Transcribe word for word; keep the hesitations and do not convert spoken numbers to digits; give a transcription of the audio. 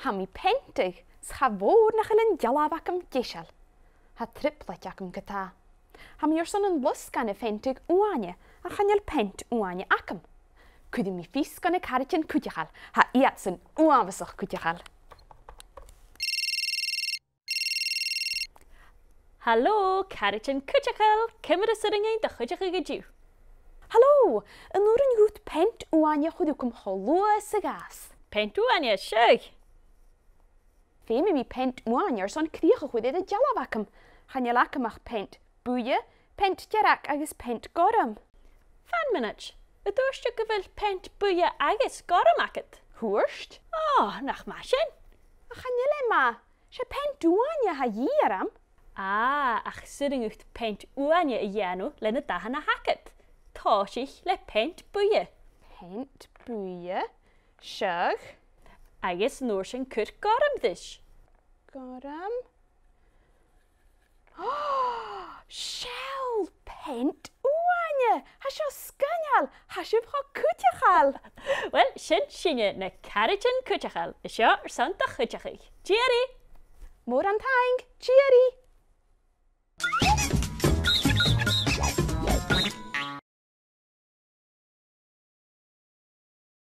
Tha mi a' peantadh, 's cha mhòr nach eil an dealbh agam deiseil. Tha trioblaid agam co-dhiù. Tha mi airson an losgann a pheantadh uaine, ach chan eil peant uaine agam. Cuiridh mi fios dha na caraidean cuideachail, tha iadsan uabhasach cuideachail. Halò, caraidean cuideachail, ciamar as urrainn dhuinn do chuideachadh an-diugh? Halò, an urrainn dhut peant uaine a chur thugam cho luath 's a ghabhas? Peant uaine, seadh. Feumaidh mi peant uaine airson crìoch a chur air an dealbh agam. Chan eil agam ach peant buidhe, peant dearg agus peant gorm. Fan mionaid, an tuirt thu gu bheil peant buidhe agus gorm agad? Thuirt. Ò, nach math sin. Ach chan eil e math, 's e peant uaine a tha dhìth orm. Á, ach 's urrainn dhut peant uaine a dhèanamh le na dathan a th' agad. Tòisich le peant buidhe. Peant buidhe, seadh. Agus an uair sin cuir gorm ris. Gorm. Seall, peant uaine! Tha seo sgoinneil! Tha sibh cho cuideachail! Uill, sin sinne, na caraidean cuideachail. Seo airson do chuideachadh. Tìoraidh! Mòran taing! Tìoraidh!